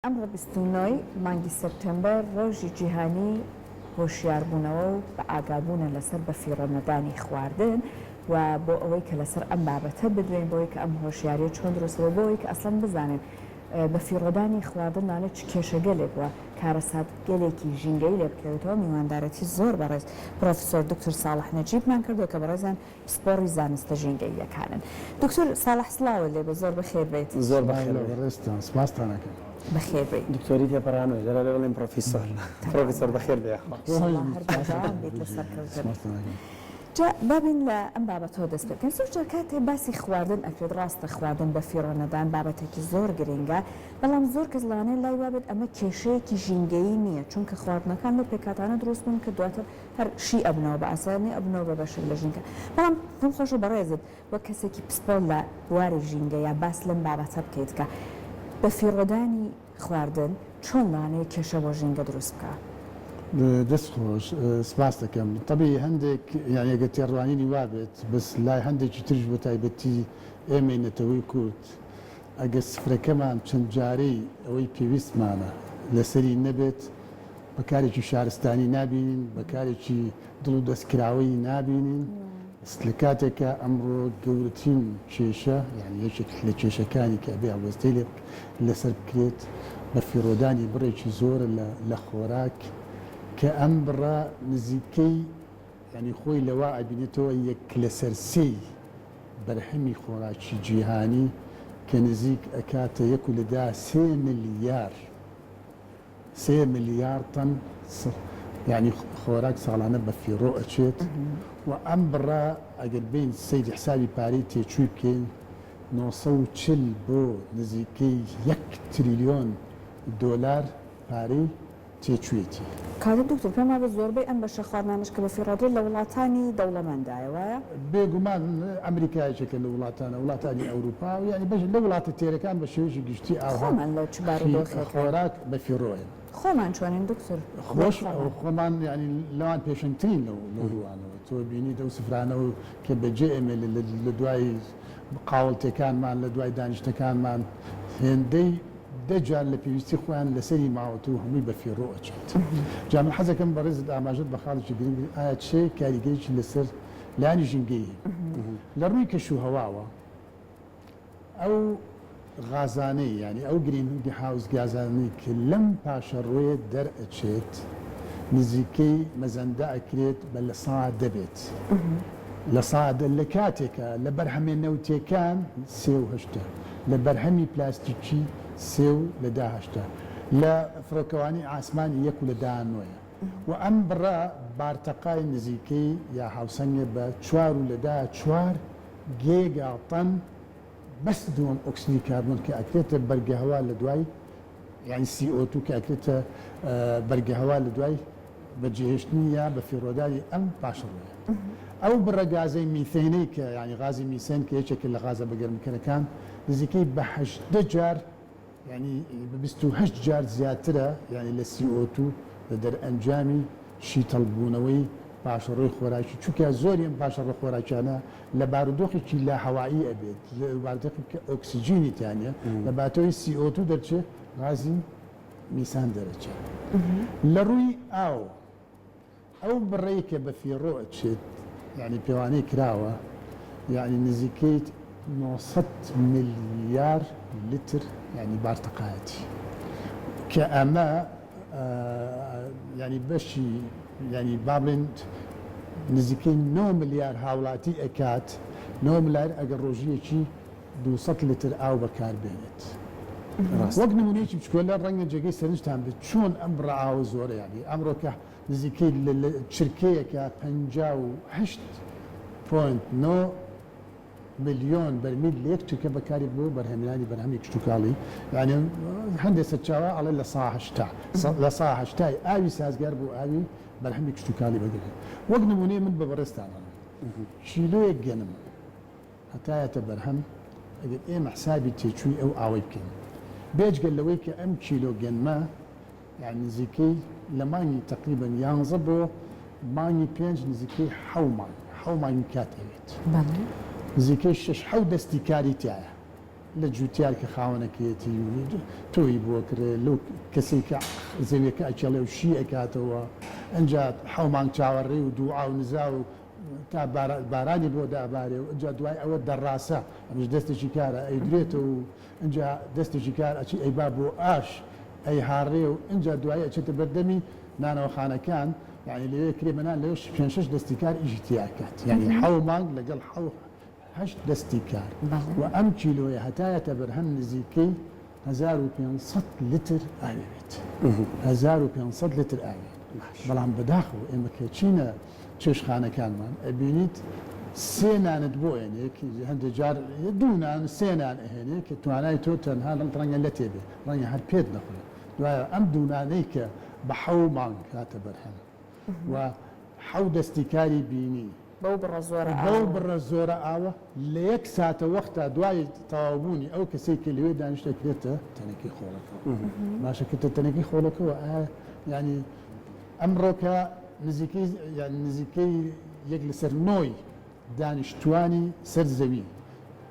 ئەمڕۆ 29 ی مانگی سێپتێمبەر ڕۆژی جیهانی هۆشیاربوونەوە و بەئاگابوونە لەسەر بەفیڕۆنەدانی خواردن و بۆ ئەوەی کە لەسەر ئەم بابەتە بدوێین بۆ ئەوەی کە ئەم هۆشیاریە چۆن دروست بێت بۆ ئەوەی کە ئەسڵەن بزانین بەفیڕۆدانی خواردن لەوانەیە چ کێشەگەلێک و کارەساتگەلێکی ژینگەیی لێ بکەوێتەوە میواندارەتی زۆر بەڕێز پرۆفیسۆر دکتور ساڵح نەجیبمان کردووە کە بەڕێزیان پسپۆڕی زانستە ژینگەییەکانن. دکتۆر ساڵح سڵاوت لێ بێت زۆر بەخێر بێیت. زۆر بەخێر بێی. بەڕێزتان سپاستان ئەکەم. بەخێر بێی. دکتۆری تێپەڕانوە جارا بێ بڵێین پڕۆفیسۆر. پڕۆفیسۆر بەخێر بێی یاخوا. ئیشەڵا هەر بەردەوام بیت لە سەرکەوتن. جا با بێین لە ئەم بابەتەوە دەست پێ بکەین. زۆر جار کاتێ باسی خواردن ئەکرێت ڕاستە خواردن بەفیڕۆ نەدان بابەتێکی زۆر گرینگە بەڵام زۆر کەس لەوانەیە لای وابێت ئەمە کێشەیەکی ژینگەیی نییە چونکە خواردنەکان لەو پێکهاتانە دروست بوون کە دواتر هەر شی ئەبنەوە بە ئاسانی ئەبنەوە بە بەشێک لە ژینگە بەڵام پێم خۆشە بەڕێزت وەک کەسێکی پسپۆڕ لە بواری ژینگە یا باس لەم بابەتە بکەیت کە بە فیڕۆدانی خواردن چۆن لەوانەیە کێشە بۆ ژینگە دروست بکا؟ دەست خۆش سپاست دەکەم. تەبیعی هەندێک یانی ئەگەر تێڕوانینی وابێت بەس لای هەندێکی تریش بە تایبەتی ئێمەی نەتەوەی کورد ئەگەر سفرەکەمان چەند جارەی ئەوەی پێویستمانە لەسەری نەبێت بە کارێکی شارستانی نابینین، بە کارێکی دڵ و دەست کراوەیی نابینین، لە کاتێکا ئەمڕۆ گەورەترین کێشە یانی یەکێک لە کێشەکانی کە ئەبێ هەڵوێستەی لێ لەسەر بکرێت بە فیڕۆدانی بڕێکی زۆرە لە لە خۆراک کە ئەم بڕە نزیکەی یانی خۆی لەوا ئەبینێتەوە یەک لەسەر سێی بەرهەمی خۆراکی جیهانی کە نزیک ئەکاتە یەک و لە دا سێ ملیار سێ ملیار تەن یانی خۆراک ساڵانە بە فیڕۆ ئەچێت و ئەم بڕە ئەگەر بێین سەیری حسابی پارەی تێچووی بکەین 940 بۆ نزیکەی یەک تریلیۆن دۆلار پارەی تێچوویەتی. کاکە دکتۆر پێم وابێت زۆربەی ئەم بەشە خواردنانەش کە بە فیڕۆ دێت لە وڵاتانی دەوڵەمەندایە وایە؟ بێگومان ئەمریکا یەکێکە لە وڵاتانە، وڵاتانی ئەوروپا و یانی بەش لە وڵاتە تێرەکان بە شێوەیەکی گشتی ئاوها خۆمان لە چ بارودۆخێکاین؟ خۆراک بە فیڕۆیە. خۆمان چۆنین دکتۆر؟ خۆش خۆمان یانی لەوان پێشەنگترین لەو لەو ڕووانەوە. تۆ بینیت ئەو سفرانە و کە بەجێ ئەمێنێ لە دوای قاوەڵتێکانمان لە دوای دانیشتنەکانمان هێندەی دە جار لە پێویستی خۆیان لەسەری ماوەتەوە و هەمووی بە فیڕۆ ئەچێت. جا من حەزەکەم بەڕێزت ئاماژەت بە خاڵێکی گرنگ کرد ئایا چ کاریگەریی لەسەر لایەنی ژینگەیی هەیە؟ لە ڕووی کەش و هەواوە ئەو غازانەی یانی ئەو گرین هاوس گازانەی کە لەم پاشەڕۆیە دەرئەچێت نزیکەی مەزەندە ئەکرێت بە 10% بێت. 10% لە کاتێکا لە بەرهەمە نەوتیەکان سێ و هەشتە، لە بەرهەمی پلاستیکی سێ و لە دا هەشتە، لە فڕۆکەوانی ئاسمانی یەک و لە دا نۆیە و ئەم بڕە بارتەقای نزیکەی یا هاوسەنگە بە چوار و لە دا چوار گێگا تەن بەس دووەم ئۆکسیدی کاربۆن کە ئەکرێتە بەرگەهەوا لە دوای یانی CO2 کە ئەکرێتە بەرگەهەوا لە دوای بەجێهێشتنی یا بەفیڕۆدانی ئەم پاشەڕۆیە. ئەو بڕە گازەی میثەینەی کە یانی غازی میسەین کە یەکێکە لە غازە بەگەرمکەرەکان نزیکەی بە 18 جار یانی بە 28 جار زیاترە یانی لە CO2 لە دەرئەنجامی شیتەڵبوونەوەی پاشەڕۆی خۆراکی چونکە زۆری ئەم پاشەڕۆ خۆراکیانە لە بارودۆخێکی لاهەوایی ئەبێت لە بارودۆخێک کە ئۆکسجینی تیا نیە لە باتەوەی CO2 دەرچێ غازی میسان دەرەچێت. لە ڕووی ئاو ئەو بڕەی کە بە فیڕۆ ئەچێت یانی پێوانەی کراوە یانی نزیکەی 900 ملیار لتر یانی بارتەقایەتی کە ئەمە یانی بەشی یانی با بڵێن نزیکەی 9 ملیار هاوڵاتی ئەکات 9 ملیار ئەگەر ڕۆژیەکی 200 لتر ئاو بەکار بێنێت وەک نمونەیەکی بچکۆلە ڕەنگە جێگەی سەرنجتان بێت چۆن ئەم بڕە ئاوە زۆرە یانی ئەمڕۆ کە نزیکەی لە چرکەیەکە 58 point 9 ملیۆن بەرمیل لە یەک چرکە بەکاری بۆ بەرهەمهێنانی بەرهەمی کشتوکاڵی یانی هەندێک سەرچاوە ئەڵێ لە سا هەشتا لە سا هەشتای ئاوی سازگار بۆ ئاوی بەرهەمی کشتوکاڵی بەگرێت وەک نمونەی من بە بەڕێزتان ئەڵێم کیلۆیەک گەنم هەتایەتە بەرهەم ئەگەر ئێمە حسابی تێچووی ئەو ئاوەی بکەین بێجگە لەوەی کە ئەم کیلۆ گەنمە یانی نزیکەی لە مانگی تەقریبەن یانزە بۆ مانگی پێنج نزیکەی حەو مانگ حەو مانگی کات ئەوێت نزیکەی شەش حەو دەستی کاری تایە. لە جوتیار کە خاوەنەکەیەتی و تۆوی بۆ ئەکڕێ، لەو کەسەی کە زەویەکە ئەکێڵێ و شی ئەکاتەوە، ئنجا حەو مانگ چاوەڕێی و دوعا و نزا و تا بارانی بۆ دابارێ و ئنجا دوای ئەوە دەڕاسە، ئەمەش دەستێکی کارە، ئەیدرێتەوە و ئنجا دەستێکی کار ئەچی ئەیبا بۆ ئاش ئەیهاڕێ و ئنجا دوایی ئەچێتە بەر دەمی نانەوەخانەکان، یانی لەوێ کرێ بە نان لەوێش پێنج شەش دەستی کار ئیشی تیا ئەکات، یانی حەو مانگ لەگەڵ حەو هەشت دەستی کار و ئەم کیلۆیە هەتایەتە بەرهەم نزیکەی 1500 لتر ئاوی بێت 1500 لتر ئاوی بەڵام بەداخەوە ئێمە کە چینە چێشخانەکانمان ئەبینیت سێ نانت بۆ ئێنێ هەندێک جار دوو نان سێ نان ئەهێنێ کە توانای تۆ تەنها ڕەنگە لەتێ بێ ڕەنگە هەر پێت نەخورێ دوایە ئەم دوو نانەی کە بە حەو مانگ هاتە بەرهەم و حەو دەستی کاری بینی بەو بڕە زۆرە بەو ئاوە. بڕە زۆرە ئاوە لە یەک ساتە وەختا دوای تەواوبوونی ئەو کەسەی کە لەوێ دانیشت ئەکرێتە تەنەکەی خۆڵەکەوە باشە کردە تەنەکەی خۆڵەکەوە ئایا یانی ئەمڕۆکە نزیکەی یانی نزیکەی یەک لەسەر نۆی دانیشتوانی سەر زەوی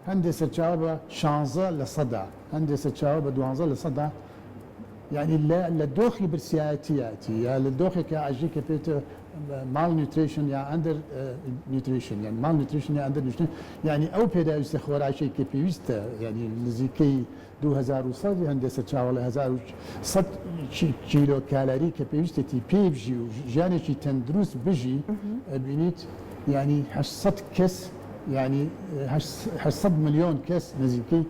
هەندێ سەرچاوە بە شانزە لە سەدا هەندێ سەرچاوە بە دوانزە لە سەدا یانی لە لە دۆخی برسیایەتییەتی یا لە دۆخێکا ئەژی کە پێتە malnutrition یا undernutrition یان malnutrition یا undernutrition یانی ئەو پێداویستە خۆراکیەی کە پێویستە یانی نزیکەی 2100 هەندێ سەرچاوە لە 1100 کیلۆ کالری کە پێویستێتی پێی بژی و ژیانێکی تەندروست بژی ئەبینیت یانی 800 کەس یانی 800 ملیۆن کەس نزیکەی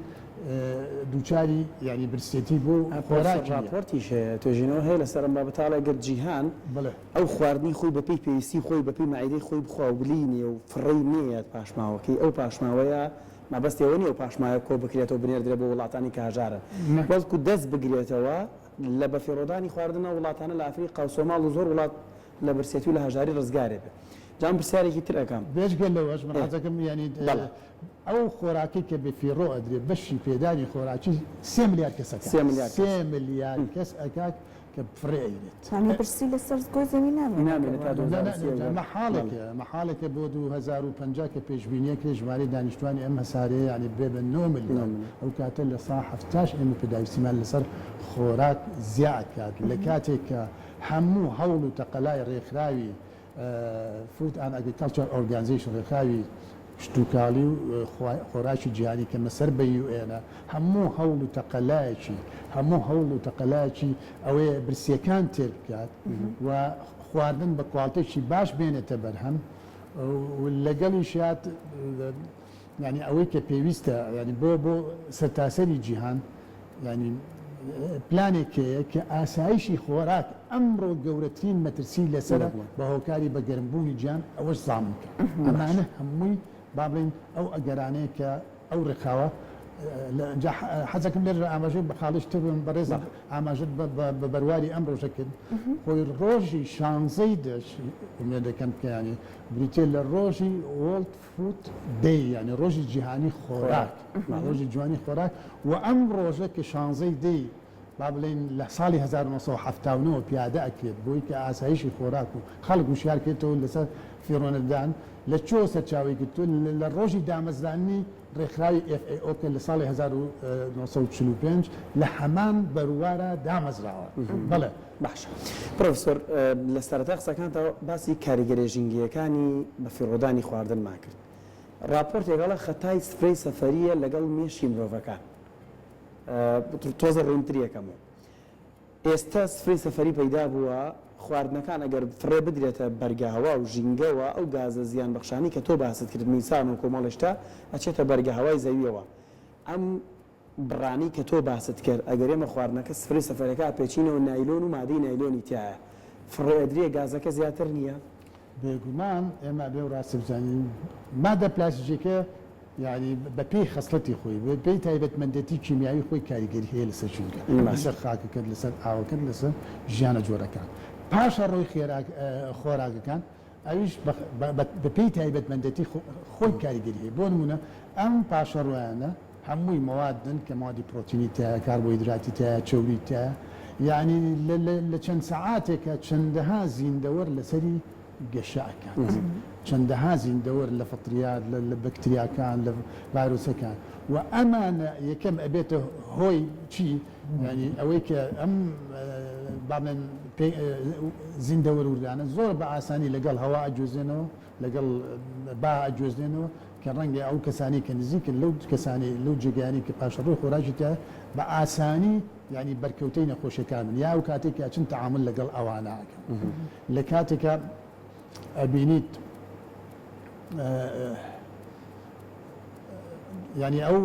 دووچاری یانی برسێتی بۆ خۆراکی نیە. ڕاپۆرتیش هەیە، توێژینەوە هەیە لەسەر ئەم بابەتە ئەڵێ گەر جیهان ئەو خواردنەی خۆی بەپێی پێویستی خۆی بەپێی مەعیدەی خۆی بخوا و بلی نیە و فڕێی نەیەت پاشماوەکەی ئەو پاشماوەیە مەبەستی ئەوە نیە ئەو پاشماوەیە کۆ بکرێتەوە بنێردرێ بۆ وڵاتانی کە هەژارن بەڵکو دەست بگرێتەوە لە بەفیڕۆدانی خواردن ئەو وڵاتانە لە ئەفریقا و سۆماڵ و زۆر وڵات لە برسێتی و لە هەژاری ڕزگارێ بێ جا من پرسیارێکی تر ئەکەم. بێجگە لەوەش من حەزەکەم یانی بەڵێ. ئەو خۆراکەی کە بە فیڕۆ ئەدرێ بەشی پێدانی خۆراکی سێ ملیار کەس ئەکات سێ ملیار کەس. سێ ملیار کەس ئەکات کە فڕێ ئەیرێت. یانی برسی لەسەر گۆی زەوی نامێنێ نامێنێ تا 2030. مەحاڵێکە مەحاڵێکە بۆ 2050 کە پێشبینی ئەکرێ ژمارەی دانیشتوانی ئەم هەسارەیە یانی ببێ بە نۆ ملیار ئەو کاتە لە سا حەفتاش ئێمە پێداویستیمان لەسەر خۆراک زیا ئەکات لە کاتێک کە هەموو هەوڵ و تەقەلای ڕێکخراوی Food and Agriculture Organization، ڕێکخراوی کشتوکاڵی و خۆراکی جیهانی کە سەر بە یو ئێنە، هەموو هەوڵ و تەقەلایەکی هەموو هەوڵ و تەقەلایەکی ئەوەیە برسییەکان تێر بکات و خواردن بە کواڵتێکی باش بێنێتە بەرهەم و لەگەڵیشیا یانی ئەوەی کە پێویستە یانی بۆ بۆ سەرتاسەری جیهان یانی پلانێک هەیە کە ئاسایشی خۆراک ئەمڕۆ گەورەترین مەترسی لەسەرە بە هۆکاری بە گەرمبوونی جیهان ئەوەش زامن کە ئەمانە هەمووی با بڵێین ئەو ئەگەرانەیە کە ئەو ڕێکخراوە جا حەزەکەم لێرە ئاماژەی بە خاڵیش تر بم بەڕێز ئاماژەت بە بەرواری ئەم ڕۆژە کرد خۆی ڕۆژی شانزەی دەش ئومێد دەکەم کە یانی بریتیە لە ڕۆژی World Food Day یانی ڕۆژی جیهانی خۆراک، ڕۆژی جوانی خۆراک و ئەم ڕۆژە کە شانزەی دەی با بڵێین لە ساڵی 1970 وە پیادە ئەکرێت بۆی کە ئاسایشی خۆراک و خەڵک وشیار کرێتەوە لەسەر فیڕۆنەدان لە کوێوە سەرچاوەی گرتووە لە ڕۆژی دامەزراندنی ڕێکخراوی FAO کە لە ساڵی 1945 لە هەمان بەروارا دامەزراوە بەڵێ. باشە پرۆفیسۆر لە سەرەتای قسەکانتا باسی کاریگەریە ژینگەیەکانی بەفیڕۆدانی خواردنمان کرد ڕاپۆرتێک ئەڵێ خەتای سفرەی سەفەریە لەگەڵ مێشکی مرۆڤەکان تۆزێ ڕوونتری ئەکەمەوە ئێستا سفرەی سەفەری پەیدا بووە خواردنەکان ئەگەر فڕێ بدرێتە بەرگە هەوا و ژینگەوە ئەو گازە زیان بەخشانەی کە تۆ باست کرد میسان و کۆمەڵێ شتە ئەچێتە بەرگە هەوای زەویەوە ئەم بڕانەی کە تۆ باست کرد ئەگەر ئێمە خواردنەکە سفرەی سەفەرەکە ئەپێچینەوە نایلۆن و مادەی نایلۆنی تیایە فڕێ ئەدرێ گازەکە زیاتر نیە؟ بێگومان ئێمە ئەبێ و ڕاستی بزانین مادە پلاستیکیەکە یانی بە پێی خەسڵەتی خۆی بە پێی تایبەتمەندێتی کیمیاوی خۆی کاریگەری هەیە لەسەر ژینگە لەسەر خاکەکەت لەسەر ئاوەکەت لەسەر ژیانە جۆرەکان پاشە ڕۆی خێراک خۆراکەکان ئەویش بە پێی تایبەتمەندێتی خۆی کاریگەری هەیە بۆ نمونە ئەم پاشەڕۆیانە هەمووی مەوادن کە مەوادی پرۆتینی تیایە، کاربۆهیدراتی تیایە، چەوری تیایە، یانی لە چەند سەعاتێکا چەندەها زیندەوەر لەسەری. گەشە ئەکات. چەندەها زیندەوەر لە فطریات، لە بەکتریاکان، لە ڤایرۆسەکان و ئەمانە یەکەم ئەبێتە هۆی چی؟ یانی ئەوەی کە ئەم با بڵێن زیندەوەر وردانە زۆر بە ئاسانی لەگەڵ هەوا ئەگوێزرێنەوە، لەگەڵ با ئەگوێزرێنەوە کە ڕەنگە ئەو کەسانەی کە نزیکن لەو کەسانەی لەو جێگایانەی کە پاشەڕۆی خۆراکی تیایە بە ئاسانی یانی بەرکەوتەی نەخۆشیەکان بن یا ئەو کاتەی کە ئەچن تەعامول لەگەڵ ئەوانە ئەکەن لە کاتێکا ئەبینیت یانی ئەو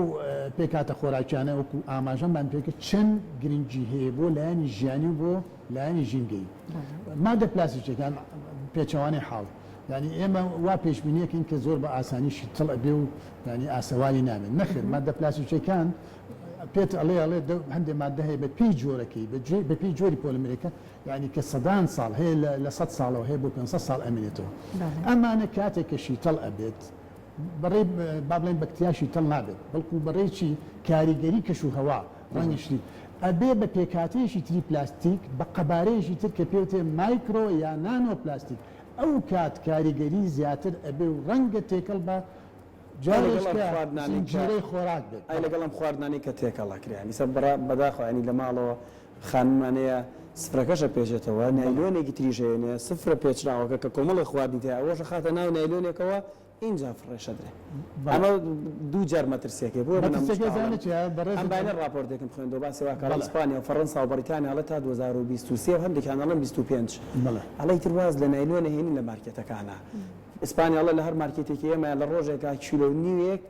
پێکهاتە خۆراکیانە وەکو ئاماژەمان پێکرد چەند گرنگی هەیە بۆ لایەنی ژیانی و بۆ لایەنی ژینگەیی. مادە پلاستیکیەکان پێچەوانەی حاڵ یانی ئێمە وا پێشبینیەکەین کە زۆر بە ئاسانی شیتڵ ئەبێ و یانی ئاسەواری نامێن نەخێر مادە پلاستیکیەکان پێت ئەڵێ ئەڵێ هەندێ مادە هەیە بە پێی جۆرەکەی بە پێی جۆری پۆلیمرەکە یانی کە سەدان ساڵ هەیە لە سەد ساڵەوە هەیە بۆ 500 ساڵ ئەمێنێتەوە ئەمانە کاتێک کە شیتەڵ ئەبێت بەڕێی با بڵێین بەکتریا شیتەڵ نابێت بەڵکو بەڕێی چی کاریگەری کەش و هەوا ڕەنگی شتی ئەبێ بە پێکهاتەیەکی تری پلاستیک بە قەبارەیەکی تر کە پێوتێ مایکرۆ یا نانۆ پلاستیک ئەو کات کاریگەری زیاتر ئەبێ و ڕەنگە تێکەڵ بە ئەی لەگەڵ ئەم جارێکە خواردنانەی کە زنجیرەی خۆراک بێت ئەی بەڵێ. لەگەڵ ئەم خواردنانەی کە تێکەڵ ئەکرێ یانی سە بڕا بەداخەوە یانی لە ماڵەوە خانممان هەیە سفرەکەش ئەپێچێتەوە بەڵێ. نایلۆنێکی تریش هەیەنێ سفرە پێچراوەکە کە کۆمەڵێک خواردنی تیایە ئەوەش ئەخاتە ناو نایلۆنێکەوە ئینجا فڕێشەدرێ بەڵێ. ئەمە دوو جار مەترسیەکەی بۆیە من ئەم مەترسیەکەی شتە ئەڵێم ئەزانی چیە ئەم بەڕێزت بەیانە ڕاپۆرتێکم خوێندەوە باسی وا کە ئەڵێ بەڵێ. ئیسپانیا و فەڕەنسا و بەڕیتانیا ئەڵێ تا 2023 و هەندێکیان ئەڵێن 25 بەڵێ. ئەڵێ ئیتر واز لە نایلۆن ئەهێنین لە مارکێتەکانا ئیسپانیا ئەڵێ لە هەر مارکێتێکی ئێمە لە ڕۆژێکا کیلۆ و نیوێک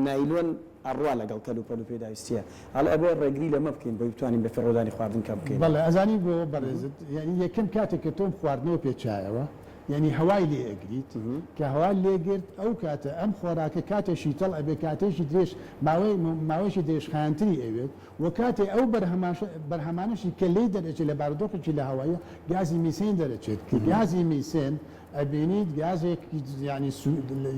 نایلۆن ئەڕوا لەگەڵ کەلوپەل و پێداویستیە ئەڵێ ئەبێ ڕێگری لەمە بکەین بۆی بتوانین بەفیڕۆدانی خواردن کەم بکەینەوە. بەڵێ ئەزانی بۆ بەڕێزت یانی یەکەم کاتێک کە تۆم خواردنەوە پێچایەوە یانی هەوای لێ ئەگریت کە هەوات لێ گرت ئەو کاتە ئەم خۆراکە کاتێ شیتەڵ ئەبێ کاتێکی درێژ ماوەی ماوەیەکی درێژخایەنتری ئەوێت و کاتێ ئەو بەرهەماش بەرهەمانەشی کە لێی دەرئەچێت لە بارودۆخێکی لە هەوایە گازی میسێن دەرەچێت کە گازی میسێن ئەبینیت گازێک یانی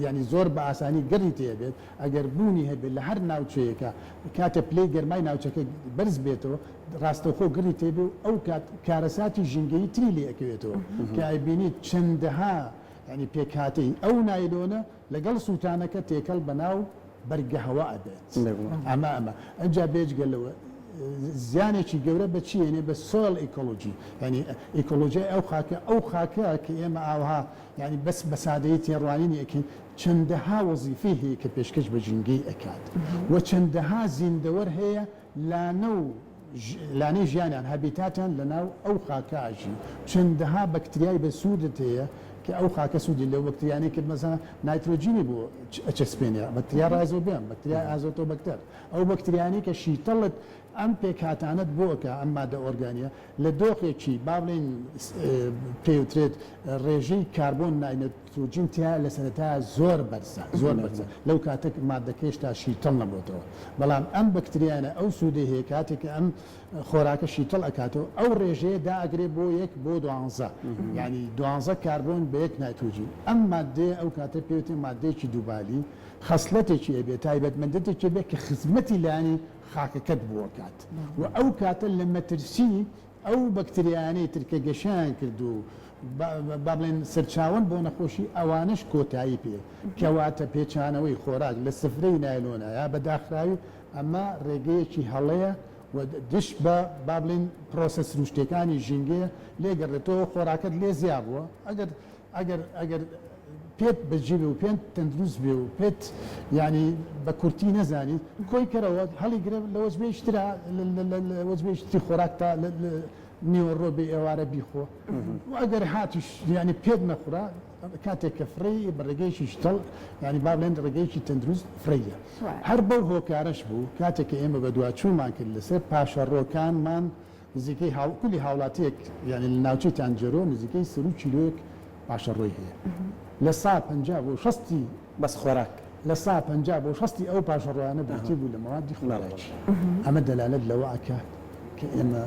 یانی زۆر بە ئاسانی گڕی تێ ئەبێت ئەگەر بوونی هەبێت لە هەر ناوچەیەکا کاتێ پلەی گەرمای ناوچەکە بەرز بێتەوە ڕاستەوخۆ گڕی تێ بێ و ئەو کات کارەساتی ژینگەیی تری لێ ئەکەوێتەوە کە ئەبینیت چەندەها یانی پێکهاتەی ئەو نایلۆنە لەگەڵ سووتانەکە تێکەڵ بە ناو بەرگە هەوا ئەبێت ئەمە ئەمە ئەنجا بێجگە لەوە زیانێکی گەورە بە چی یەنێ بە soil ecology یانی ئیکۆلۆژیای ئەو خاکە ئەو خاکە کە ئێمە ئاوها یانی بەس بە سادەیی تێڕوانینی ئەکەین چەندەها وەزیفەی هەیە کە پێشکەش بە ژینگەی ئەکات و چەندەها زیندەوەر هەیە لانە و لانەی ژیانیان، هابیتاتیان، لەناو ئەو خاکە ئەژی. چەندەها بەکتریای بەسوودت هەیە کە ئەو خاکە سوودی لەو بەکتریانەی کە مەسەلەن نایترۆجینی بۆ ئەچەسپێنێ، بەکتریای ڕایزۆبیەم، بەکتریای ئازۆتۆبەکتەر، ئەو بەکتریانەی کە شیتەڵت ئەم پێکهاتانەت بۆ ئەکا، ئەم مادە ئۆرگانیە لە دۆخێکی با بڵێین پێوترێت ڕێژەی کاربۆن نایترۆجین تیایە لە سەرەتایا زۆر بەرزە زۆر بەرزە لەو کاتە مادەکە هێشتا شیتەڵ نەبۆتەوە بەڵام ئەم بەکتریانە ئەو سوودەی هەیە کاتێک کە ئەم خۆراکە شیتەڵ ئەکاتەوە ئەو ڕێژەیە دائەگرێ بۆ یەک بۆ دوانزە یانی دوانزە کاربۆن بە یەک نایترۆجین ئەم مادەیە ئەو کاتە پێوتێ مادەیەکی دووبالی خەسڵەتێکی ئەبێ تایبەتمەندەتێکی ئەبێ کە خزمەتی لایەنی خاکەکەت بۆ ئەکات و ئەو کاتە لە مەترسی ئەو بەکتریایانەی تر کە گەشەیان کرد و با بڵێن سەرچاوەن بۆ نەخۆشی ئەوانەش کۆتایی پێ کەواتە پێچانەوەی خۆراک لە سفرەی نایلۆنا یا بە داخراوی ئەمە ڕێگەیەکی هەڵەیە و دژ بە با بڵێن پرۆسە سروشتیەکانی ژینگەیە لێگەڕێ تۆ خۆراکەت لێ زیا بووە ئەگەر ئەگەر ئەگەر پێت بەجی بێ و پێت تەندروست بێ و پێت یانی بە کورتی نەزانی کۆی کەرەوە هەڵی گرە لە وەجبەیەکی ترا لە وەجبەیەکی تری خۆراک تا نیوەڕۆ بێ ئێوارە بیخۆ و ئەگەر هاتیش یانی پێت نەخورا کاتێک کە فڕێی بە ڕێگەیەکی شتەڵ یانی با بڵێن ڕێگەیەکی تەندروست فڕێیە هەر بەو هۆکارەش بوو کاتێک کە ئێمە بەدواچوونمان کرد لەسەر پاشەڕۆکانمان نزیکەی هاو کولی هاوڵاتیەک یانی لە ناوچەی تانجەرۆ نزیکەی سەروو کیلۆیەک پاشەڕۆی هەیە لە سا 50 بۆ شەستی بەس خۆراک. لە سا 50 بۆ شەستی ئەو پاشەڕۆیانە بریتی بوو لە مەوادی خۆراکی ئەمە دەلالەت لەوە ئەکات کە ئێمە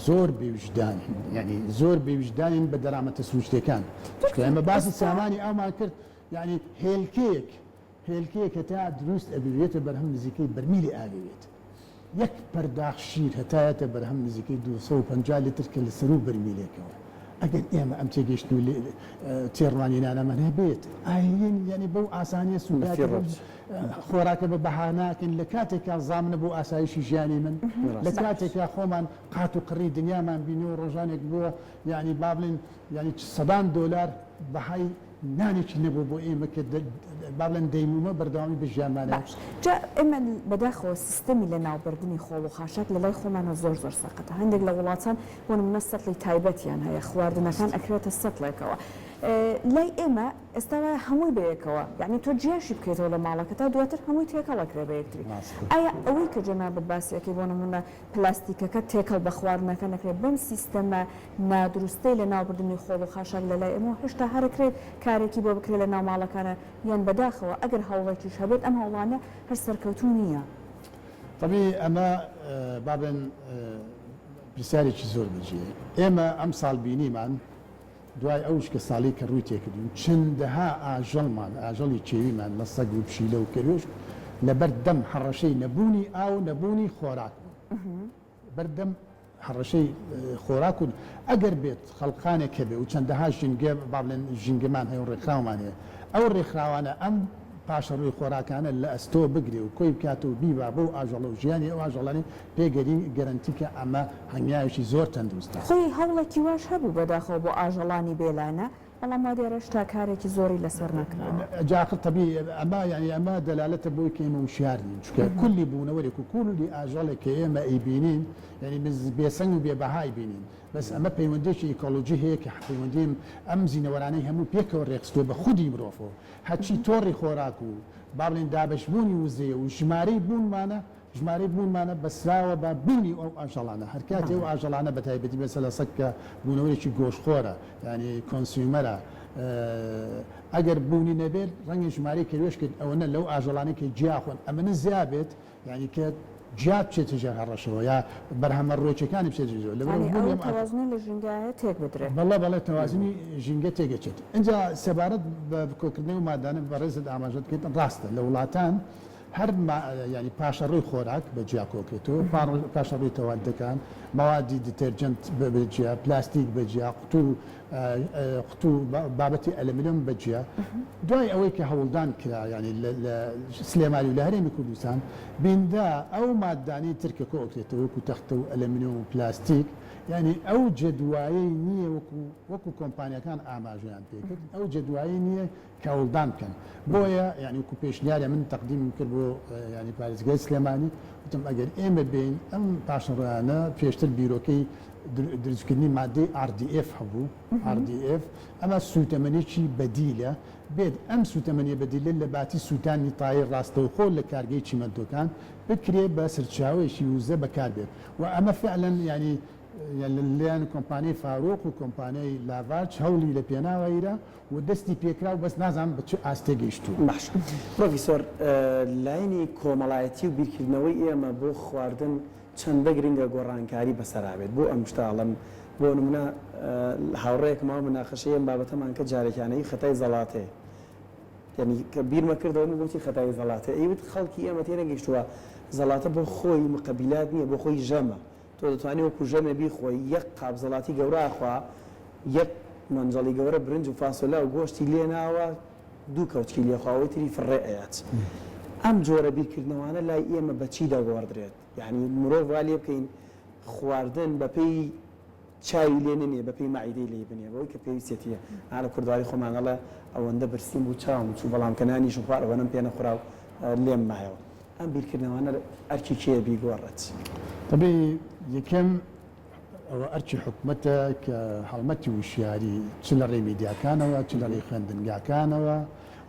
زۆر بێویژدانین یانی زۆر بێویژدانین بە دەرامەتە سروشتیەکان چونکە ئێمە باسی سامانی ئاومان کرد یانی هێلکەیەک هێلکەیەک هەتا دروست ئەبێ یەتە بەرهەم نزیکەی بەرمیلی ئاوی وێت. یەک پەرداخ شیر هەتا یەتە بەرهەم نزیکەی 250 لیتر کە لە سەروو بەرمیلێکەوە. ئەگەر ئێمە ئەم تێگەیشتن و تێڕوانینانەمان هەبێت، ئاین یانی بەو ئاسانیە سوکایەتی بەم خۆراکە بە بەها ناکەین لە کاتێکا زامنە بۆ ئاسایشی ژیانی من، لە کاتێکا خۆمان قات و قڕی دنیامان بینیوە ڕۆژانێک بووە یانی با بڵێین یانی سەدان دۆلار بەهای نانێکی نەبووە بۆ ئێمە کە با بڵێن دەیمومە بەردەوامی بە ژیانمانە. باش جا ئێمە بەداخەوە سیستەمی لەناوبردنی خۆڵ و خاشاک لەلای خۆمانەوە زۆر زۆر سەقەتە هەندێک لە وڵاتان بۆ نمونە سەتڵی تایبەتیان هەیە خواردنەکان ئەکرێتە سەتڵێکەوە لای ئێمە ئێستا وایە هەمووی بەیەکەوە یعنی تۆ جیاشی بکەیتەوە لە ماڵەکەتا دواتر هەمووی تێکەڵ ئەکرێ بە یەکتری ئایا ئەوەی کە جەنابت باسی ئەکەی بۆ نمونە پلاستیکەکە تێکەڵ بە خواردنەکە نەکرێت بەم سیستەمە نادروستەی لەناوبردنی خۆڵ و خاشاک لەلای ئێمەوە هێشتا هەر ئەکرێت کارێکی بۆ بکرێت لەناو ماڵەکانا یان بەداخەوە ئەگەر هەوڵێکیش هەبێت ئەم هەوڵانە هەر سەرکەوتوو نییە؟ تەبیعی ئەمە با بڵێن پرسیارێکی زۆر بەجێیە. ئێمە ئەمساڵ بینیمان دوای ئەو وشکەساڵیی کە ڕووی تێکردووین چەندەها ئاژەڵمان، ئاژەڵی کێویمان لە سەگ و پشیلە و کەروێشک لەبەر دەم هەڕەشەی نەبوونی ئاو و نەبوونی خۆراک بوون. بەردەم هەڕەشەی خۆراک و ئەگەر بێت خەڵقانێک هەبێ و چەندەها ژینگە با بڵێن ژینگەمان هەیە و ڕێکخراومان هەیە ئەو ڕێکخراوانە ئەم پاشەڕۆی خۆراکانە لە ئەستۆ بگرێ و کۆی بکاتەوە و بیبا بەو ئاژەڵە و ژیانی ئەو ئاژەڵانەی پێ گەری گەرەنتی کە ئەمە هەنگاوێکی زۆر تەندروستە. خۆی هەوڵێکی واش هەبوو بەداخەوە بۆ ئاژەڵانی بێلانە بەڵام وا دیارە هێشتا کارێکی زۆری لەسەر نەکراوە. جا ئاخر تەبیعی ئەمە یانی ئەمە دەلالەتە بۆی کە ئێمە وشیار نین چونکە کولی بوونەوەرێک و کولی ئاژەڵێک کە ئێمە ئەیبینین یانی بێسەنگ و بێ بەها ئەیبینین بەس ئەمە پەیوەندیەکی ئیکۆلۆجی هەیە کە پەیوەندی ئەم زینەوەرانەی هەموو پێکەوە ڕێکخستووە بە خودی مرۆڤەوە هەرچی تۆڕی خۆراک و با بڵێین دابەشبوونی وزەیە و ژمارەی بوونمانە ژمارەی بوونمانە بەسراوە بە بوونی ئەو ئاژەڵانە، هەرکاتێ ئەو ئاژەڵانە بە تایبەتی مەسەلەن سەگ کە بوونەوەرێکی گۆشتخۆرە یانی consumer ە ئەگەر بوونی نەبێت ڕەنگە ژمارەی کەروێشکت ئەوەنە لەو ئاژەڵانەی کە گیا خۆن ئەمەنە زیا بێت یانی کە گیا بچێتە ژێر هەڕەشەوە یا بەرهەمە ڕووەکیەکانی بچێتە ژێرەوە لەبەر یانی بوونی ئەو ئەم ئاژەڵ تەوازنە لە ژینگایە تێک بدرێ. بەڵێ بەڵێ تەوازنی ژینگە تێک ئەچێت. ئینجا سەبارەت بە کۆکردنەوەی ئەو مادانە بەڕێزت ئاماژەت کرد ڕاستە لە وڵاتان هەر یانی پاشەڕۆی خۆراک بە جیا کۆکرێتەوە، پاشەڕۆی تەوالدەکان، مەوادی detergent بە جیا، پلاستیک بە جیا، قوتوو قوتوو بابەتی ئەلەمنیۆم بە جیا. دوای ئەوەی کە هەوڵدان کرا یانی لە سلێمانی و لە هەرێمی کوردستان بینرا ئەو ماددانەی تر کە کۆئەکرێتەوە وەکوو تەختە و ئەلەمنیۆم و پلاستیک یانی ئەو جەدوایەی نییە وەکوو وەکوو کۆمپانیاکان ئاماژەیان پێکرد ئەو جەدوایەی نییە کە هەوڵدان بکەن بۆیە یانی وەکو پێشنیارێ من تەقدیمم کرد بۆ یانی پارێزگای سلێمانی وتم ئەگەر ئێمە بێین ئەم پاشەڕۆیانە پێشتر بیرۆکەی دروستکردنی مادەی RDF هەبوو RDF ئەمە سووتەمەنیی بەدیلە بێت ئەم سووتەمەنیە بەدیلە لە باتی سووتانی تایەی ڕاستەوخۆ لە کارگەی چیمەنتۆکان بکرێ بە سەرچاوەیەکی وزە بەکاربێت و ئەمە فعلەن یانی لەلایەن کۆمپانیای فاروق و کۆمپانیای لاڤاچ هەوڵی لە پێناوە ئیرا و دەستی پێکرا و بەس نازانم بە چ ئاستێ گەیشتووە. باشە پرۆفیسۆر لایەنی کۆمەڵایەتی و بیرکردنەوەی ئێمە بۆ خواردن چەندە گرنگە گۆڕانکاری بەسەرا بێت بۆ ئەم شتە ئەڵێم بۆ نمونە هاوڕێیەکم ماوە مناقەشەی ئەم بابەتەمان کرد جارێکیان ئەی خەتای زەڵاتێ یانی کە بیرمە کردەوە من بۆچی خەتای زەڵاتێ ئەیوت خەڵکی ئێمە تێنەگەیشتووە زەڵاتە بۆ خۆی مقەبیلات نییە بۆ خۆی ژەمە تۆ دەتوانی وەکو ژەمێ بیخۆی، یەک قاپ زەڵاتی گەورە ئەخوا، یەک مەنجەڵی گەورە برنج و فاسۆلا و گۆشتی لێ ناوە، دوو کەوچکی لێ خوا ئەوەی تری فڕێ ئەیات. ئەم جۆرە بیرکردنەوانە لای ئێمە بە چی دەگۆڕدرێت؟ یانی مرۆڤ وا لێ بکەین خواردن بە پێی چاوی لێ نەنێ، بە پێی مەعیدەی لێی بنێ، بەوەی کە پێویستیەتی. ئا لە کوردەواری خۆمان ئەڵێ ئەوەندە برسیم بوو چاوم چوو، بەڵام کە نانیشم خوارد ئەوەنەم پێ نەخورا و لێم مایەوە. ئەم بیرکردنەوانە ئەرکی کێیە بیگۆڕێت؟ تەبیعی یەکەم ئەوە ئەرکی حکومەتە کە هەڵمەتی وشیاری چ لە ڕێی میدیاکانەوە چ لە ڕێی خوێندنگاکانەوە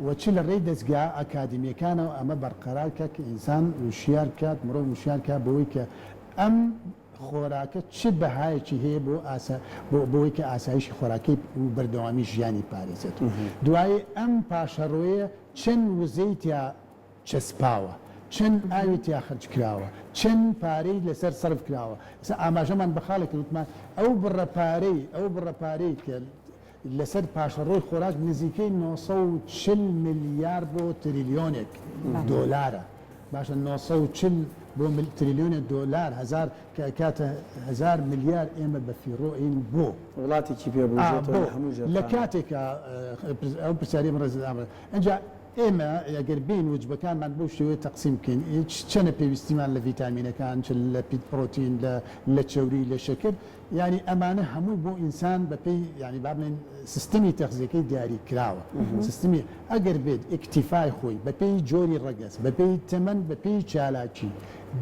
و چ لە ڕێی دەزگا ئەکادیمیەکانەوە ئەمە بەرقەرار کات کە ئینسان وشیار بکات مرۆڤ وشیار کات بەوەی کە ئەم خۆراکە چ بەهایەکی هەیە بۆ ئاسا بۆ بۆی کە ئاسایشی خۆراکەی و بەردەوامی ژیانی پارێزێت دوایی ئەم پاشەڕۆیە چەند وزەی تیا چەسپاوە، چەند ئاوی تیا خەرج کراوە، چەند پارەی لەسەر سەرف کراوە، ئێستا ئاماژەمان بە خاڵێک کرد وتمان ئەو بڕە پارەی ئەو بڕە پارەی کە لەسەر پاشەڕۆی خۆراک نزیکەی 940 ملیار بۆ تریلیۆنێک دۆلارە. باشە 940 بۆ تریلیۆنێ دۆلار هەزار کە ئەکاتە هەزار ملیار ئێمە بە فیڕۆ ئەین بۆ؟ وڵاتێکی پێ بوژێتەوە لە هەموو لە ژێرخانە. کاتێکا ئەو پرسیارەی بەڕێزت ئامادە ئینجا ئێمە ئەگەر بێین وجبەکانمان بەو شێوەیە تەقسیم بکەین چەنە پێویستیمان لە ڤیتامینەکان چ لە پیت پرۆتین لە لە چەوری لە شەکر یانی ئەمانە هەمووی بۆ ئینسان بەپێی یانی با بڵێین سیستمی تەغزیەکەی دیاری کراوە سیستمی ئەگەر بێت ئیکتیفای خۆی بەپێی جۆری ڕەگەز بەپێی تەمەن بەپێی چالاکی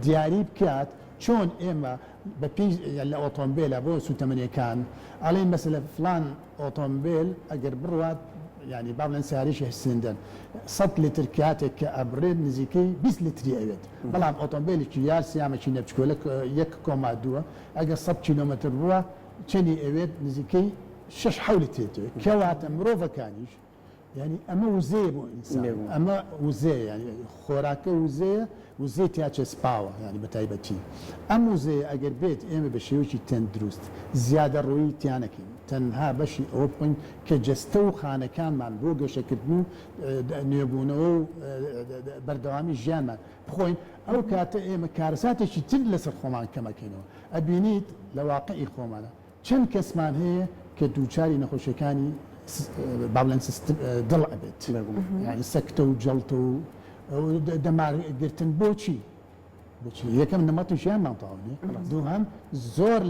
دیاری بکات چۆن ئێمە بەپێی لە ئۆتۆمبێلە بۆ سوتەمەنیەکان ئەڵێن مەسەلە فڵان ئۆتۆمبێل ئەگەر بڕوات یانی با بڵێن سەیارەیەکی سندەن سەت لتر کاتێک کە ئەبڕێت نزیکەی 20 لتری ئەوێت بەڵام ئۆتۆمبێلێکی یار سیامەکی نەبچکۆلە یەک کۆما دووە ئەگەر سەت کیلۆمەتر بڕوا چەنی ئەوێت نزیکەی شەش حەو لتری ئەوێت کەواتە مرۆڤەکانیش یانی ئەمە وزەیە بۆ ئینسان ئەمە وزەیە یانی خۆراکە وزەیە وزەی تیا چەسپاوە یانی بە تایبەتی ئەم وزەیە ئەگەر بێت ئێمە بە شێوەیەکی تەندروست زیادەڕۆیی تیا نەکەین تەنها بەشی ئەوە بخۆین کە جەستە و خانەکانمان بۆ گەشەکردن و نوێبوونەوە و بەردەوامی ژیانمان بخۆین ئەو کاتە ئێمە کارەساتێکی تر لەسەر خۆمان کەمەکەینەوە ئەبینیت لە واقعی خۆمانە چەند کەسمان هەیە کە دووچاری نەخۆشیەکانی با بڵێن دڵ ئەبێت یعنی سەکتە و جەڵتە و دەمار گرتن بۆچی بۆچی یەکەم نمەتی ژیانمان تەواو نیە دووهەم زۆر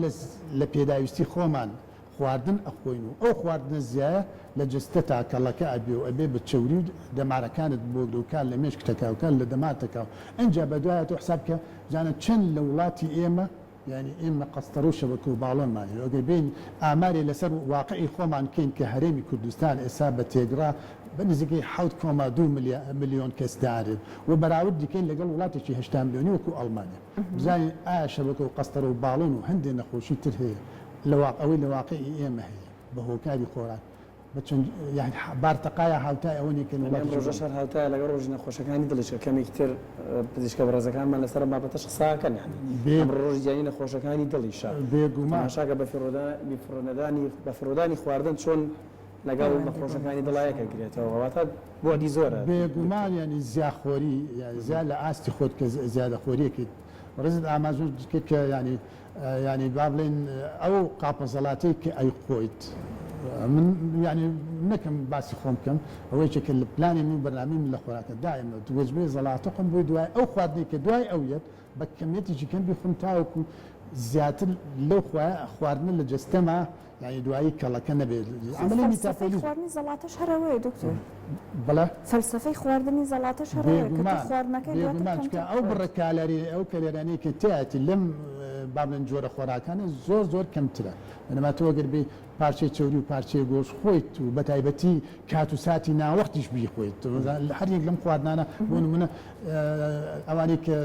لە پێداویستی خۆمان خواردن ئەخۆین و ئەو خواردنە زیایە لە جەستەتا کەڵەکە ئەبێ و ئەبێ بە چەوری و دەمارەکانت بۆگرە و کار لە مێشک تەکا و کار لە دەمار تەکا و ئەنجا بەدوایە تۆ حساب کە بزانە چەند لە وڵاتی ئێمە یانی ئێمە قەستەرە و شەبەکە و باڵۆنمان هەیە و ئەگەر بێین ئامارێ لەسەر واقعی خۆمان بکەین کە هەرێمی کوردستان ئێستا بە تێگڕا بە نزیکەی 7.2 ملیۆن کەس دانرێت و بەراوردی کەین لەگەڵ وڵاتێکی 80 ملیۆنی وەکو ئەڵمانیا بزانین ئایا شەبەکە و قەستەرە و باڵۆن و هەندێ نەخۆشی تر هەیە لە ئەوەی لە واقعی ئێمە هەیە بە هۆکاری خۆراک بە چەند یانی بارتەقایە هاوتای ئەوە نیە کە یانی ئەم ڕۆژەش هەر هاوتایە لەگەڵ ڕۆژی نەخۆشەکانی دڵیش کە کەمێکی تر پزیشکە بەڕێزەکانمان لەسەر ئەم بابەتەش قسە ئەکەن یانی ئەمڕۆ ڕۆژی جیهانی نەخۆشەکانی دڵیشە بێگومان تەماشاکە بەفیڕۆنەدانی بەفیڕۆدانی خواردن چۆن لەگەڵ نەخۆشەکانی دڵا یەک ئەگرێتەوە واتە بوعدی زۆرە بێگومان یانی زیاخۆری یانی زیاد لە ئاستی خۆت کە زیادەخۆریەکەیت بەڕێزت ئاماژەت کرد کە یانی یانی با بڵێین ئەو قاپە زەڵاتەی کە ئەیخۆیت من یانی نەکەم باسی خۆم بکەم ئەوە یەکێکە لە پلانی من و بەرنامەی من لە خۆراکە دائیمە وەجبەی زەڵاتە خۆم بۆی دوای ئەو خواردنەی کە دوای ئەو یەت بە کەمیەتێکی کەم بیخۆم تاوەکو زیاتر لەو خواردنە لە جەستەما یانی دوایی کەڵەکە نەبێت عەمەلی فەلسەفەی میتابۆلیزم. خواردنی زەڵاتەش هەر ئەوەیە دکتۆر. بەڵێ؟ فەلسەفەی خواردنی زەڵاتەش هەر ئەوەیە کە تۆ بێگومان خواردنەکەی دواتر بێگومان چونکە کەمتر ئەو بخۆیت. بڕە کالری ئەو کەلێرانەی کە تیایەتی لەم با بڵێن جۆرە خۆراکانە زۆر زۆر کەمترە بەنما تۆ ئەگەر بێی پارچەی چەوری و پارچەی گۆشت خۆیت و بەتایبەتی کات و ساتی ناوەختیش بیخۆیت هەر یەک لەم خواردنانە بۆ نمونە ئەوانەی کە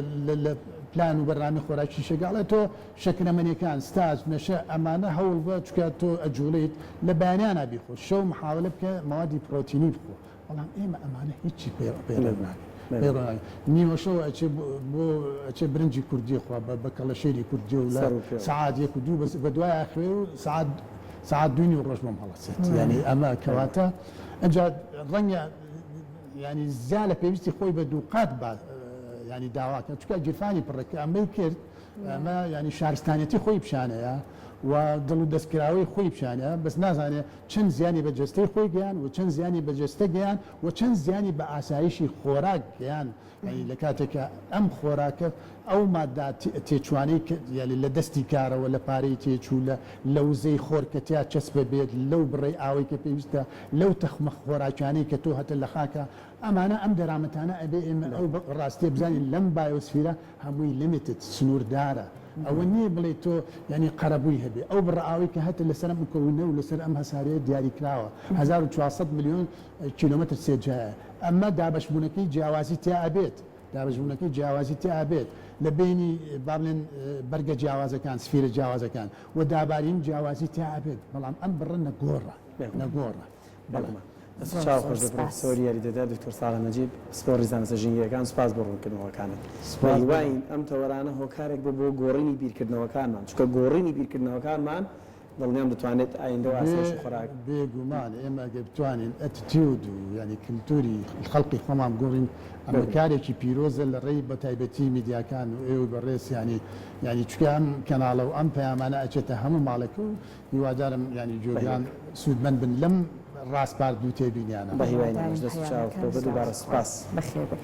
لە پلان و بەرنامەی خۆراکی شەگاڵێ تۆ شەکرەمەنیەکان، ستاج، نەشە، ئەمانە هەوڵ بە چونکە تۆ ئەجوڵێیت لە بەیانیانا بیخۆ شەو محاوەلە بکە مەوادی پڕۆتینی بخۆ بەڵام ئێمە ئەمانە هیچی پەیڕەو ناکەین پەیڕەو ناکەین نیوە شەو ئەچێ بۆ ئەچێ برنجی کوردی خوا بە بە کەڵەشێری کوردی و لە سەعات یەک و دوو بەس بە دوای ئەخوێ و سەعات سەعات دووی نیو ڕۆژ بۆم هەڵەسێت یانی ئەمە کەواتە ئەجا ڕەنگە یانی زیا لە پێویستی خۆی بە دووقات با یانی داواکە چونکە گیرفانی پڕە کە ئەمەی کرد ئەمە یانی شارستانیەتی خۆی پیشانەیە و دڵ و دەستکراوەی خۆی پیشانە بەس نازانێ چەند زیانی بە جەستەی خۆی گەیان و چەند زیانی بە جەستە گەیان و چەند زیانی بە ئاسایشی خۆراک گەیان یانی لە کاتێکا ئەم خۆراکە ئەو مادە تێچوانەی کە یانی لە دەستی کارەوە لە پارەی تێچوو لە لە وزەی خۆر کە تیا چەسپە بێت لەو بڕەی ئاوەی کە پێویستە لەو تەخمە خۆراکیانەی کە تۆ هەتە لە خاکە ئەمانە ئەم دەرامەتانە ئەبێ ئێمە ئەو ڕاستیە بزانین لەم بایۆسفیرە هەمووی limited، سنووردارە، ئەوە نییە بڵێی تۆ یانی قەرەبووی هەبێ، ئەو بڕە ئاوەی کە هەتە لەسەر ئەم کەونە و لەسەر ئەم هەسارەیە دیاریکراوە، 1400 ملیۆن کیلۆمەتر سێجایە، ئەمە دابەشبوونەکەی جیاوازی تیا ئەبێت، دابەشبوونەکەی جیاوازی تیا ئەبێت لە بەینی با بڵێن بەرگە جیاوازەکان، سفیرە جیاوازەکان و دابارین جیاوازی تیا ئەبێت، بەڵام ئەم بڕە نەگۆڕە، نەگۆڕە. بێگومان. دەست و چاو خۆش بێت پرۆفیسۆری یاریدەدەر دکتۆر ساڵح نەجیب پسپۆڕی زانستە ژینگەیەکان سوپاس بۆ ڕوونکردنەوەکانت. بە هیواین ئەم تەوەرانە هۆکارێک بێت بۆ گۆڕینی بیرکردنەوەکانمان چونکە گۆڕینی بیرکردنەوەکانمان. دڵنیام دەتوانێت ئایندە و ئاسایشی خۆراک. بێ گومان ئێمە ئەگەر بتوانین attitude و یانی کلتوری خەڵقی خۆمان بگۆڕین ئەمە کارێکی پیرۆزە لە ڕێی بە تایبەتی میدیاکان و ئێوەی بەڕێز یانی یانی چونکە ئەم کەناڵە و ئەم پەیامانە ئەچێتە هەموو ماڵێک و هیوادارم یانی گوێگران سوودمەند بن لەم ڕاسپارد و تێبینیانە. بە هیوای نەمەش دەست و چاوت خۆش بێت دووبارە سوپاس. بەخێربێی.